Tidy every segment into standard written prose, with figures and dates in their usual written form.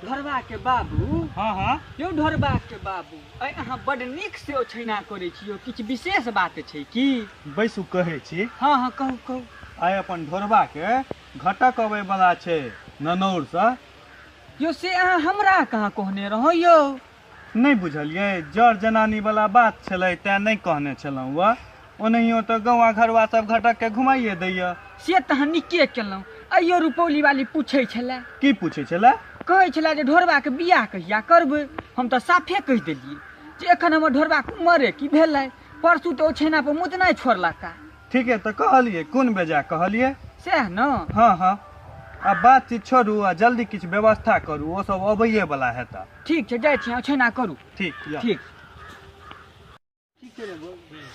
ढोरबा के बाबू। हाँ हाँ। यौ ढोरबा के बाबू, अइ अहाँ बड नीक से ओछैना करै छी यौ, किछु विशेष बात छै की? बैसू कहै छी। हाँ हाँ कहू कहू। आइ अपन ढोरबा के घटक अबै वाला छै ननौर से। यौ से अहाँ हमरा कहाँ कहने रहौ यौ? नहि बुझलियै, जर जनानी वाला बात छलै तें नहि कहने छलहुँ। वा ओनहियो तऽ गौआ घरवा सब घटक के घुमाइए दैया। से तऽ अहाँ नीके केलहुँ। अइयो रुपौली वाली पूछै छलै। की पूछै छलै? कहै छलै जे ढोरबा के बियाह कहिया करबै। हम तऽ साफे कहि देलियै जे एखन हमर ढोरबा के उमरे की भेलै, परसू तऽ ओछैना पर मुतनाइ छोड़लका। ठीके तऽ कहलियै, कोन बेजा कहलियै? सएह ने। हाँ हाँ, आब बातचीत छोड़ू आ जल्दी किछु व्यवस्था करू, ओ सब अबैये वाला हेता। ठीक छै, जाइ छी, ओछैना करू। ठीक या। ठीक।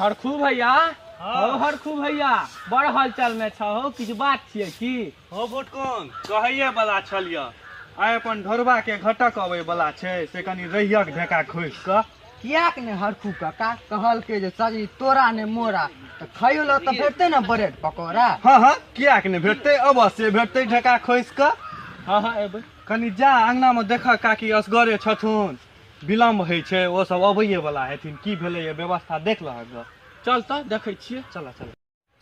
हरखू भैया। हो हरखू भैया, बड़ हलचल में छहो, किछु बात छियै की? हो भुटकुन, कहैये वाला छलियै, आइ अपन ढोरबा के घटक अबै वाला छै, से कनी रहियक ढेका खोसि कऽ। कियाक ने हरखू काका कहलकै जे सजनी तोरा ने मोरा, तऽ खाइयो लए तऽ भेटतै ने ब्रेड पकौड़ा। हाँ हाँ, कियाक ने भेटतै, अवश्य भेटतै ढेका खोसि कऽ। हाँ हाँ एबै। कनी जा अंगना में देखह, काकी असगरे छथुन, विलम्ब होइ छै, ओ सब अबैये वाला हेथिन, की भेलैया व्यवस्था देख लहक गऽ। चल तऽ देखै छियै। चल चल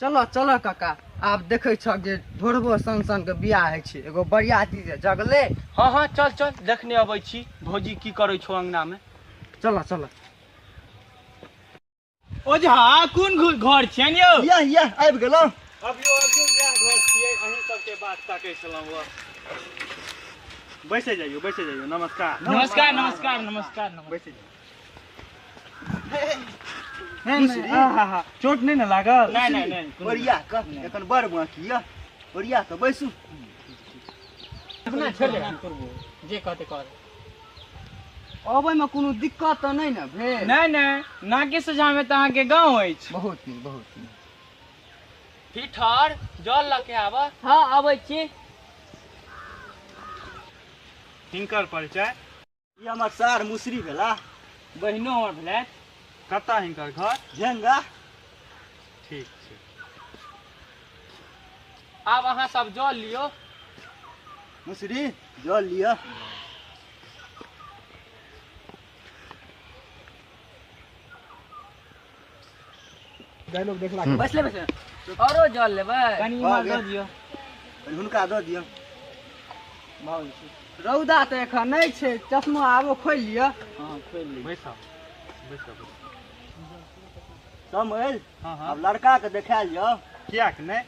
चल चल काका, आब देखै छह जे ढोरबो सन सन के बियाह होइ छै, एगो बरियाती जे जगले। हाँ हाँ चल चल, देखने अबै छी भौजी की करै छौ अंगना में। चल चल। ओझा कोन घर छियनि यौ? यह यह आबि गेलहुँ। अभियो अभियो इएह घर छियै, अहीं सबके बात ताकै छलहुँ। बैसे जाइयो बैसे जाइयो। नमस्कार नमस्कार नमस्कार नमस्कार। बैसे जाइयो। नहि आहा, चोट नहि ने लागल? नहि नहि नहि। ओरिया कऽ एखन बड़ बाकी यऽ, ओरिया कऽ बैसू। अपना छोड़ि जे कहतै कर। अबै में कोनो दिक्कत तऽ नहि ने भेल? नहि नहि, नाके सोझामे तऽ अहाँके गाँव अछि। बहुत नीक बहुत नीक। ठर जल लऽ के आबऽ। हाँ अबै छी। हिनकर परिचय? ई हमर सार मुसरी भेला। बहिनो हमर भेलथि। कतऽ हिनकर घर? झेंगा। ठीक छै। आब अहाँ सब जल लियौ। मुसरी जल लिअ। बैसले बैसले औरो जल लेबै? कनि इम्हर दऽ दियौ। कनि हुनका दऽ दियौ। रौदा तऽ एखन नहि छै, चश्मा आबो खोलि लिअ। हाँ खोलि लियौ। बैसब बैसब। समझ। हाँ हाँ। आब लड़का के देखायल जाउ। कियाक नहि,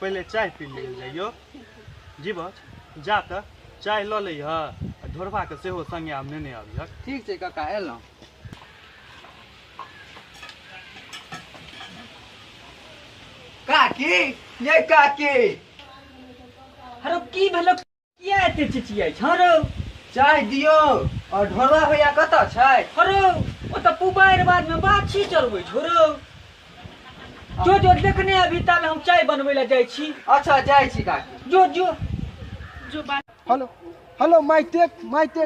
पहिले चाय पी लेल जाइयो। जीवछ जा तऽ चाय लऽ लैह आ ढोरबा के सेहो संगे आब नेने अबिहक। ठीक छै काका, एलहुँ। काकी ये काकी। हरो की भेलो, किया एते चिचियाइ छौ रौ? चाय दियौ। और ढोरबा भैया कतऽ छै? हरो ओ तऽ पुबारि बाद में बाछी चरबै छौ रौ। जो जो देखने अभी ताबे हम चाय बनबै लए जाइ छी। अच्छा जाइ छी काकी। जो जो जो बात। Hello hello, mic mic.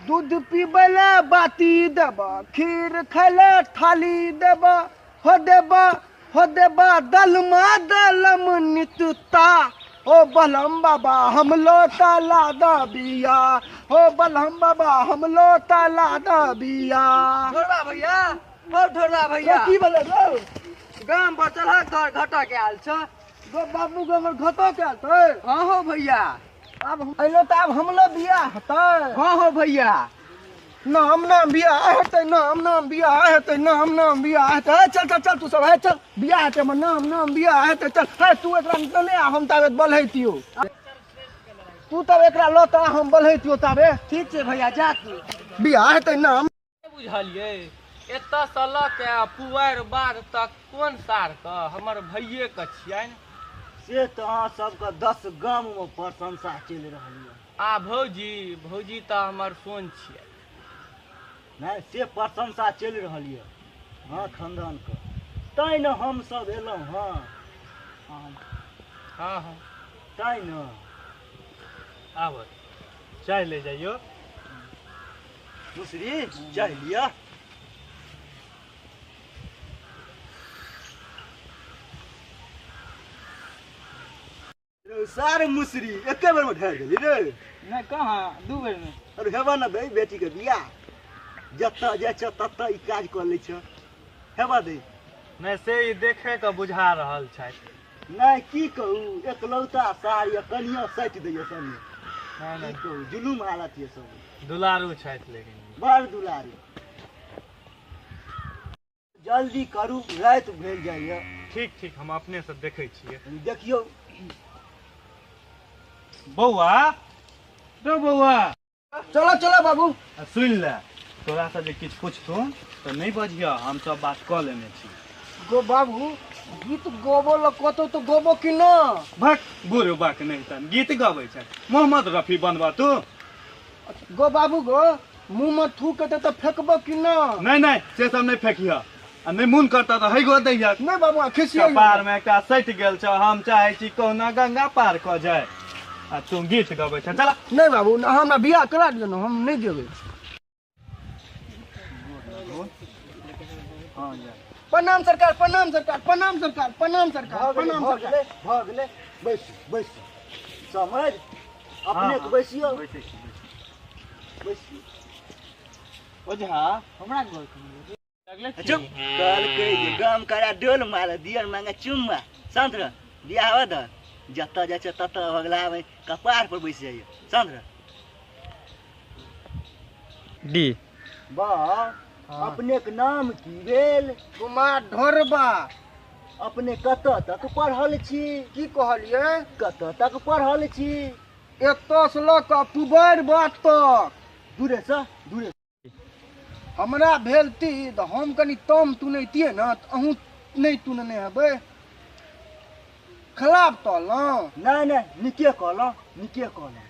दूध पीबै लए बाती देबा, खीर खाय लए थाली देबा, हो देबा हो देबा दलमा दलम नितता। ओ बलम बाबा हम लोटा लादा बिया, हो बलम बाबा हम लोटा लादा बिया। ढोरबा भैया, ओ ढोरबा भैया। की भेलै रौ? गाम पर चलहक घर घटक आयल छ। गो बाबू के हमर घटक आयल छै? हाँ हो भैया। आब हम अइलो तऽ आब हमलो बियाह हेतै? हाँ हो भैया। नाम नाम बियाह हेतै, नाम नाम बियाह हेतै, नाम नाम बियाह हेतै। हे चल चल चल तू सब, हे चल बियाह हेतै हमर, नाम नाम बियाह हेतै। चल हे तू एकरा नेने आ, हम ताबे बलहैतियौ। तू तब एकरा लऽ तऽ आ, हम बलहैतियौ ताबे। ठीक छै भैया, जा तू। बियाह हेतै नाम। बुझलियै, एतऽ सँ लऽ के पुआरि बाध तक कोन सारके हमर भैये के छियनि। से तऽ अहाँ सबके 10 गाम में प्रशंसा चलि रहल यऽ। आ भौजी, भौजी तऽ हमर सोन छियै। नहि से प्रशंसा चलि रहल यऽ हँ खानदान के, तैं ने हम सब एलहुँ। हँ हाँ हाँ तैं ने। आब चाय ले जाइयो। मुसरी चाय लिअ। सारे मुसरी एके बेर में ढेर गेली रे। नहि कहाँ, 2 बेर में। अरे हेबा न दे बेटी के बियाह, जतऽ जाइ छ ततऽ ई काज कऽ लै छ, हेबा दे। नहि से ई देखे के बुझा रहल छथि। नहि की कहू, एकलौता सार यऽ, कनिया सटि दैया संगे। नहि, की नहि। कहू, जुलुम हालत यऽ सब। दुलारू छथि लेकिन। बड़ दुलारू। जल्दी करू, राति भेल जाइए। ठीक ठीक, हम अपने से देखै छियै। देखियौ। बौआ रो बौआ। चलो चलो बाबू। आ सुनि ले, तोरा से जे किछु पुछथुन तऽ नहि बजिह, हम सब बात कऽ लेने छी। गो बाबू, गीत गबो ल कतौ तऽ गबो कि न? भक बुढ़ बाक नहि तन गीत गबै छै, मोहम्मद रफी बनबा तू। गो बाबू गो, मुँह में थूक हेतै तऽ फेकबो कि न? नहि नहि, से सब नहि फेकिह, आ नहि मोन करतऽ तऽ हैगो दैह। नहि बाबू, आ खिसियै। कपार में एकटा सटि गेल छौ, हम चाहै छी कहुना गंगा पार कऽ जाय, आ तू गीत गबै छ। चल। नहि बाबू, अहाँ हमरा बियाह करा दियौ ने, हम नहि जेबै। प्रणाम सरकार, प्रणाम सरकार, प्रणाम सरकार, प्रणाम सरकार, प्रणाम भऽ सरकार। गेलै, भऽ गेलै, बैसू बैसू। समझ अपने के बैसियौ, बैसियौ। ओझा हमरा गोर लगले। चुप। कहलकै जे गाम करा डोल मार, दियर मांगे चुम्मा। शांत रह, बियाह होबऽ दह। जतऽ जाइ छै ततऽ भगला कपार पर बैस जाइए। शांत रह। डी। बा, अपने के नाम की भेल? कुमार ढोरबा। अपने कतऽ तक पढ़ल छी? की कहलियै? कतऽ तक पढ़ल छी? एतऽ से लऽ कऽ पुबैर बाट तक। दूरे से, दूरे। हमरा भेल ती तऽ हम कनि तम तुनैतियै ने, तऽ अहूँ नहि तुनने हेबै। खराब कहलहुँ? नहि नहि, नीके कहलहुँ, नीके कहलहुँ।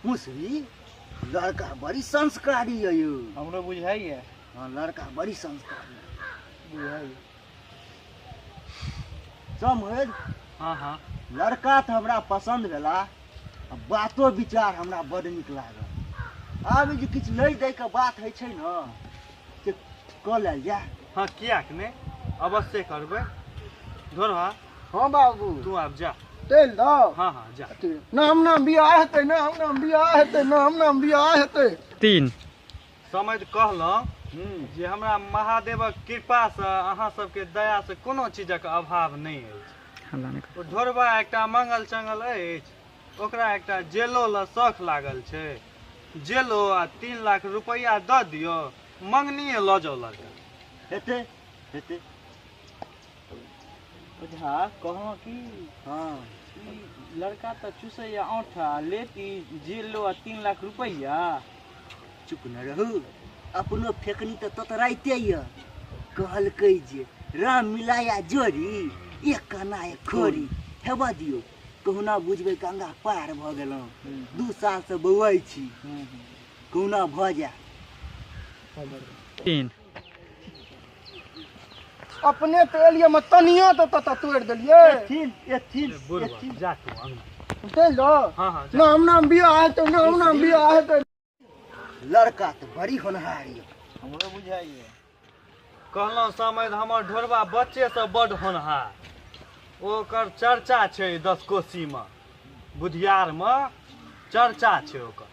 मुसरी, लड़का बड़ी संस्कारी यऽ यौ। हमरो बुझाइए। हाँ, लड़का बड़ी संस्कारी बुझाइए। समझ। हाँ हाँ। लड़का तऽ हमरा पसन्द भेला, आ बातो विचार हमरा बड नीक लागल। आब जे किछु लै दै के बात होइ छै ने, से कऽ लेल जाय। हाँ, कियाक नहि, अवश्य करबै। ढोरबा। हाँ बाबू। तू आब जा। चलि दौ। हाँ हाँ, जा। नाम नाम बियाह हेतै, नाम नाम बियाह हेतै, नाम नाम बियाह हेतै। 3। समझ कहलहुँ जे हमरा महादेवक कृपासँ, अहाँ सबके दयासँ कोनो चीजक अभाव नहि अछि। ओ ढोरबा एकटा मंगल चंगल अछि, ओकरा एकटा जेलो लऽ शौख लागल छै। जेलो आ 3 लाख रुपैआ दऽ दियौ, मंगनीये लऽ जाउ लड़का। हेतै हेतै। ओझा कहलहुँ कि हाँ। ई लड़का तऽ चूसैया औंठा, लेत ई जेलो आ 3 लाख रुपैआ? चुप न रहू, अपनो फेकनी तऽ तोतराइते यऽ। कहलकै जे राम मिलाया जोड़ी, एक कना एक खोरी। हेबा दियौ, कहुना बुझबै गंगा पार भऽ गेलहुँ। 2 सालसँ बौआइ छी, कहुना भऽ जाय। 3। अपने तऽ एलियै मे तनिया तऽ ततऽ तोड़ि देलियै। एथिन एथिन। बुढ़वा, एथिन। जा तू अंगना। चलि दौ। हाँ हाँ, जा। नाम नाम बियाह हेतै, नाम नाम बियाह हेतै। लड़का तऽ बड़ी होनहार यऽ। हमरो बुझाइए। कहलहुँ समझ, हमर ढोरबा बच्चेसँ बड्ड होनहार, ओकर चर्चा छै 10 कोसीमे, बुधियारमे चर्चा छै ओकर।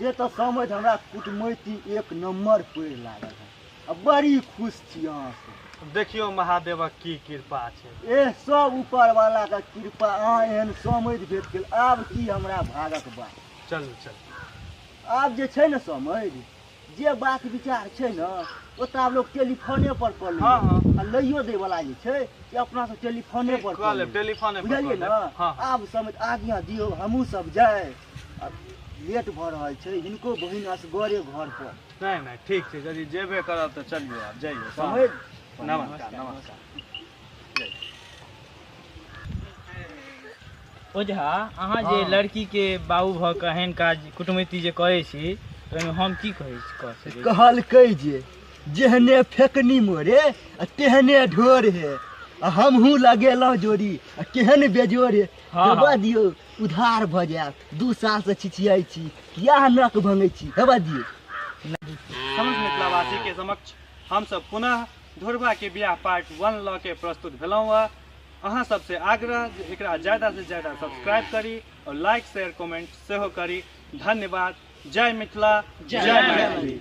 से तऽ समझ हमरा कुटमैती 1 नम्बर पड़ि लागल है, आ बड़ी खुश छी अहाँसँ। देखियौ महादेवक की कृपा छै। ए सब ऊपर वाला के कृपा, अहाँ एहन समझ भेट गेल। आब की हमरा भागक बात। चलू चलू। आब जे छै ने समझ, जे बात विचार छै ने, ओ तऽ आब लोक टेलीफोने पर कऽ लैए। हाँ, हाँ। आ लैयो दै वाला जे छै से अपना सब टेलीफोने पर कऽ लेब, टेलीफोने पर बुझलियै कऽ ने? लेब। हाँ, हाँ। आब समझ आज्ञा दियौ, हमहूँ सब जाय, आब लेट भऽ रहल छै, हिनको बहिन असगरे घर पर। नहि नहि, ठीक छै, यदि जेबे करब तऽ चलियौ, आब जइयौ। समझ। नमस्कार नमस्कार। ओझा, अहाँ जे लड़की के बाबू भऽ कऽ एहन काज कुटुमैती जे करै छी, तऽ ओहिमे हम की कहै छी, कऽ सकै छी? कहलकै जे जेहने फेकनी मोरे आ तेहने ढोर हे, आ हमहूँ लगेलहुँ जोड़ी आ केहन बेजोड़ हे। हाँ, हेबा हाँ। दियौ, उधार भऽ जायत। 2 सालसँ छिछियाइ छी, किया नक भंगै छी, हेबा दियौ। समस्त मिथिलावासी के समक्ष हमसब पुनः ढोरबा के बियाह पार्ट 1 लऽ के प्रस्तुत भेलहुँ हँ। अहाँ सबसे आग्रह जे एकरा ज्यादा से ज्यादा सब्सक्राइब करी और लाइक शेयर कमेंट सेहो करी। धन्यवाद। जय मिथिला, जय मैथिली।